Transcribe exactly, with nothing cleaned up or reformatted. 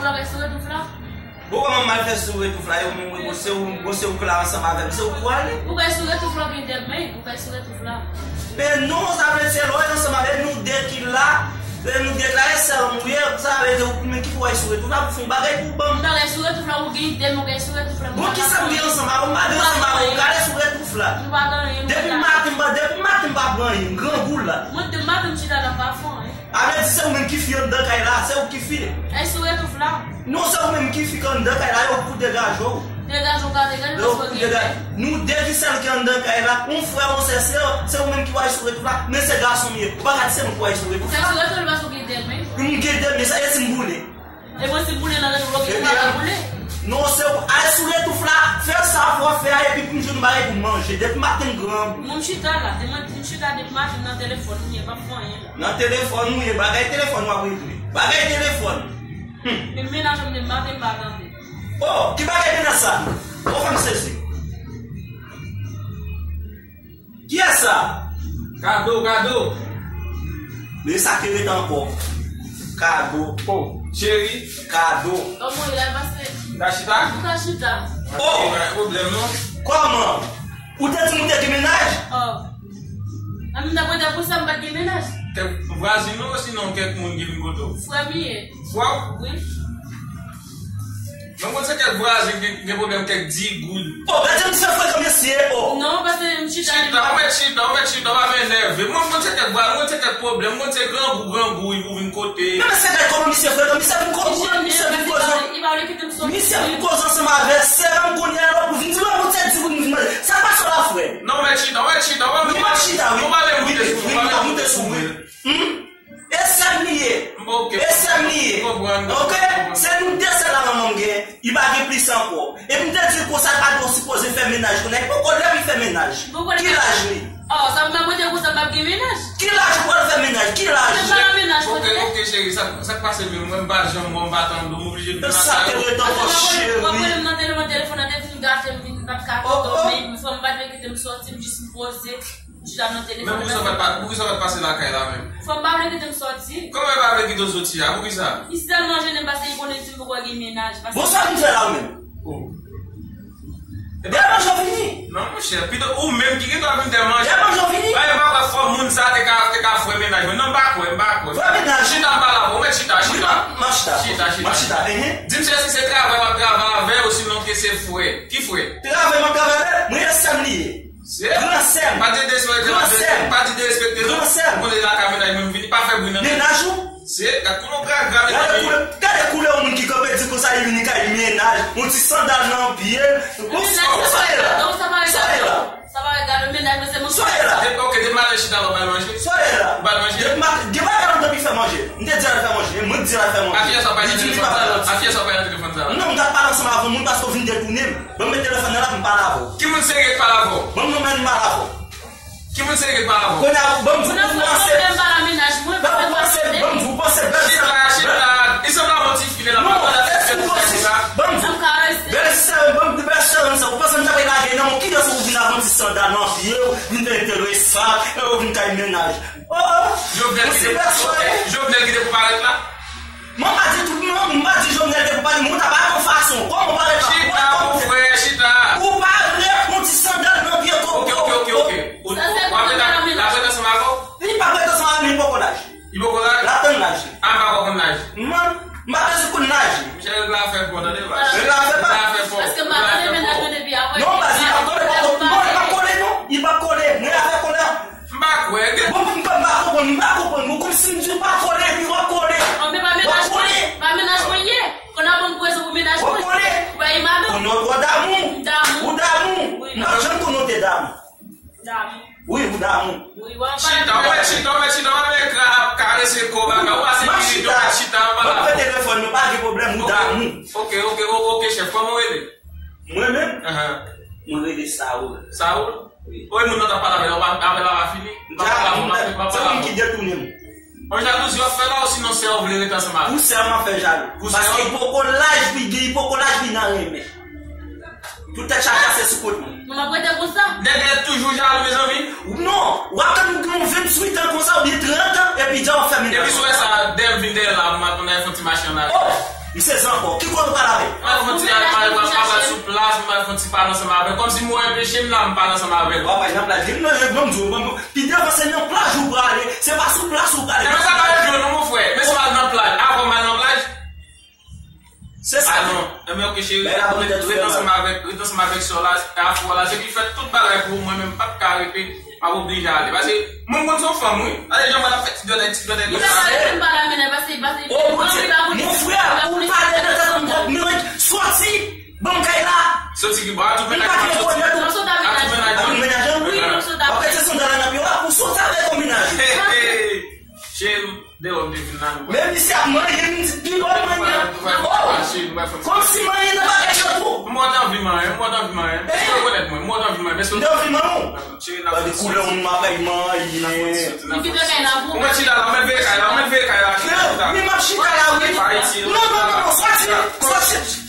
Ou kay sou retouf la? Bon, kòman m al fè sou retouf la? Yo, mwen, mwen, se ou, mwen, se ou k la ansanm avè m, se ou k pwale. Ou kay sou retouf la, ou gen de men, ou kay sou retouf la. Men non, sa vle di se lè w ansanm avè nou de ki la, lè nou de k la, e sè m ou ye, sa vle di ou menm ki pou al sou retouf la, pou fè yon bagay pou ban m. Ou pa kay sou retouf la, ou gen de men, ou kay sou retouf la. Bon, kisa m gen ansanm avè w? M pa gen ansanm avè w, ou k ale sou retouf la. Nou pa gen anyen, nou pa gen anyen. Depi maten, m pa, depi maten, m pa pran anyen, m grangou la. Mwen, depi maten, m chita la, m pa fè anyen. A vle di se ou menm ki fi anndan kay la, se ou ki fi. Kay sou retouf la. Non, se ou menm ki fi ki anndan kay la, yo pou degaje w. Degaje w ka degaje w, paske w gen de. Nou de ki sèl ki anndan kay la, yon frè, yon sè, se, se ou menm ki wè sou retouf la, men se gason m ye. Ou pa ka di se mwen ki wè sou retouf la. Ou kay sou retouf la, paske w gen de men. M gen de men, sa, e si m boule? E mwen si m boule nan retouf la, ou pa ka boule. Non, se ou, al sou retouf la, fè sa fò fè a, epi pou m jwenn bagay pou m manje. Depi maten m grangou. Mwen m chita la, depi mwen, m chita depi maten nan telefòn, m ye, m pa fè anyen la. Nan telefòn ou ye, bagay telefòn w ap regle. Bagay telefòn. Hmm. Men mennaj mwen m te maten m pa tande. Oh, ki bagay mennaj sa? Oh, fè m sezi. Kiyès sa? Kado, Kado. Men sa ki rete ankò. Kado. Oh, cheri. Kado. Kòman w ye la, pase? Ou ka chita? Ou ka chita. Oh! Pa gen pwoblèm, non. Kòman? Ou te di m ou te gen mennaj? Oh. A m ta kontan pou sa, m pa t gen mennaj. Kèk vwazin ou, osinon kèk moun ki vin kote w? Frè m ye. Frè w? Wi. Mwen konn se kèk vwazin ki gen pwoblèm kèk digoud. Oh, gade misye frekan mesye, oh. Non, paske m chita. Chita, ou mèt chita, ou mèt chita, ou pa vin enève. Mwen konn se kèk vwazin, mwen konn se kèk pwoblèm, mwen konn se grangou, grangou, pou vin kote. Men mesye, gade kòman misye frekan, misye vin kote, misye vin koze. Li pa vle kite m soti. Misye vin koze ansanm avè sè m kounye a, lè pou vin di mwen, mwen se digoud, mwen vin manje. Sa pase la, frè? Non, mèt chita, mèt chita, ou pa vle. Wi, m ap chita, wi. Ou pa vle moute sou mwen. Wi, m ap moute sou mwen. Hmm? E sè m li ye. Ok. E sè m li ye. M konprann. Ok? Se nou de sèl la manman m gen. Li pa gen plis ankò. Epi m te di l konsa l pa t sipoze fè mennaj kounye a. Li poko lè pou l fè mennaj. Ki laj li? Oh, sa m ap rete konsa m p ap gen mennaj. Ki laj ou pral fè mennaj? Ki laj? Mwen pa nan mennaj. Ok, ok, cheri, sa, sa k pase menm? Mwen m pa janm wè w, m pa tande w, m oblije vin lakay ou. Sa te ret ankò, cheri. W ap rele m nan telefòn, telefòn nan te fin gate m, m pa t ka tande w, men fò m pa t vle kite m soti, m jis m poze. Chita nan telefòn. Men poukisa w pa t pa, poukisa w pa t pase lakay la menm? Fò m pa vle kite m soti. Kòman l pa vle kite w soti a? Poukisa? Li sèlman jennen paske li konnen di m poko gen mennaj. Bon, sa vin fè la ou menm? Oh. Dèyè manje w vini. Non, monchè, pito ou menm ki gen dwa vin dèyè manje. Dèyè manje w vini. Bagay m pa kwè fò moun sa te ka, te ka fè mennaj mwen. Non, m pa kwè, m pa kwè. Fè mennaj. Chita, m pale avè w, mèt chita, chita. M ap chita. Chita, chita. M ap chita, ehe. Di m si èske se travay w ap travay avè l, osinon ke se frè. Ki frè? Travay m ap travay avè l, mwen e sè m li ye. Se gran sè m. Pa di derespekte, gran sè m. Pa di derespekte, non. Gran sè m. Ou konnen lakay mennaj mwen vini, pa fè bri nan tèt. Mennaj ou? Se, gad koulè w gra, gra, gade mezanmi. Koulè, gade koulè yon moun ki kanpe di konsa li vini kay mennaj. Yon ti sandal nan pye l. Bon, sa, sa ye la? Sa ye la? Sa pa gade mennaj mwen, se moun. Sa ye la? Depi, ok, depi maten chita la, ou bay manje? Sa ye la? Ou bay manje? Depi maten, gen pa gen lontan pou fè manje. M te di al fè manje, e mwen k di al fè manje. A kiyès w ap pale nan telefòn sa? A kiyès w ap pale nan telefòn sa? Non, m t ap pale ansanm avè yon moun paske w vin detounen m. Ban m met telefòn nan la pou m pale avè w. Ki moun serye k pale avè w? Ban m nonmen m pale avè w. Ki moun serye k pale avè w? Kounye a, ban m di w pou panse. Ban m panse, ban m di w panse bèl sè. Chita, chita. Li sanble yon ti fi, lè l ap pale avè w. Ban m di w. Bèl sè, ban m di bèl sè, ban m di, ou panse m ta pral lage nan men w? Kiyès ou vin avè yon ti sandal nan pye w, vin enteresan, e ou vin kay mennaj. Oh, oh. Jovenel ki te, Jovenel ki te pou parèt la? Mwen pa di tout, mwen, mwen pa di Jovenel te pou pale, mwen ta pale yon fason. Kòman w pale la? Chita, mon frè, chita. Ou pa vle yon ti sandal nan pye kòkò. Ok, ok, ok, ok. Ou, sa se w ap ret ansanm avè w? Li pa ret ansanm avè m, li poko laj. Li poko laj? L ap tann laj li. A, m pa konn laj. Mwen, m pa bezwen konn laj li. Monchè, règ la fè fò, tande, baz. Règ la fè pa. Règ la fè fò. Paske m pa tande mennaj mwen depi apre. Non, baz, li p ap kole, li p ap kole, non. Li p ap kole. Mwen avè kole. M pa kwè. Bon, m pa, m pa konprann, m pa konprann. Bon, kòmsi m di w pa kole, epi w ap kole. An, men pa mennaj mwen, pa mennaj mwen ye. Konn ap ban m prezan pou mennaj mwen. W ap kole. Ou pa imabe. Konnen w damou. M damou. Ou damou. Wi. M pa janm konnen w te damou. Damou. Wi, ou damou. Wi, w ap pale. Chita, w mèt chita, w mèt chita, w ap fè krab, karese kò, bagay, w ap sekirite, w mèt chita, w ap pale. M ap chita. M ap pran telefòn, men pa gen pwoblèm, ou damou. Ok, ok, ok, ok, chèf, kòman w rele? Mwen menm? Ahan. Mwen rele Saoul. Saoul? Wi. Wi, moun nan t ap pale avè l, apèl la pa fini. M pa pale avè w, m pa pale avè w. Se moun ki detounen m. Yon jalouzi w ap fè la, osinon sè w vle rete ansanm avè l? Pou sè m ap fè jalou. Pou sè w? Paske li poko laj li, li poko laj li nan renmen. Tout tèt chaje se sou kont mwen. Mwen m ap rete konsa. Nèg la toujou jalou, mezanmi. Non, w ap tann moun ki gen venntuit an konsa, oubyen trant an, epi di w ap fè mennaj. Epi si w wè sa, dèyè m vin dèyè la, m ap fè yon ti machin an ale. Oh! M sezi ankò. Ki kote w pral avè l? Mwen fè yon ti pale, mwen pral sou plas, mwen fè yon ti pale ansanm avè l. Kòmsi mwen enpeche m la, m pale ansanm avè l. W ap al nan plaj. Li nan jèn, non, m di w, bon, bon. Pi devan se nan plaj ou prale. Se pa sou plas ou prale. Enben sa pa yon dlo non, mon frè. Men si w al nan plaj, avan m al nan plaj. Se sa. Ah non. Enben, ok, cheri. Ret ansanm avèk, ret ansanm avèk sè w la, afè w la. Se ki fè tout bagay pou ou, mwen menm, m p ap ka rete. M ap oblije ale. Paske mwen, m konn se yon fanm, wi. Gade jan mwen ap fè ti dwèt, ti dwèt. Li pa pale, li pa la mennen, paske, paske. Oh, Bondye, mon frè, ou pale nan tèt mwen, mwen, sòti, ban m kay la. Sòti ki bò, a tout mennaj. Ou pa rekonèt ou. A tout mennaj. A tout mennaj, wi. W ap mete sandal la nan pye w la, ou sòti avèk yon mennaj. Hey, hey. Cheri, dèyè w te vin la, nou. Men misye ap manyen, m di, pi lwen manyen. Oh! Kòmsi manyen nan bagay yo tou. M wè w t anvi manyen, m wè w t anvi manyen. Ou rekonèt mwen, m wè w t anvi manyen, men se. M te anvi manyen w? Gade koulè w, m ap bay manyen. Ou mèt chita la, ou mèt veye kay la, ou mèt veye kay la. Wi, m ap chita la, wi. Non, non, non, non, sòti, sòti.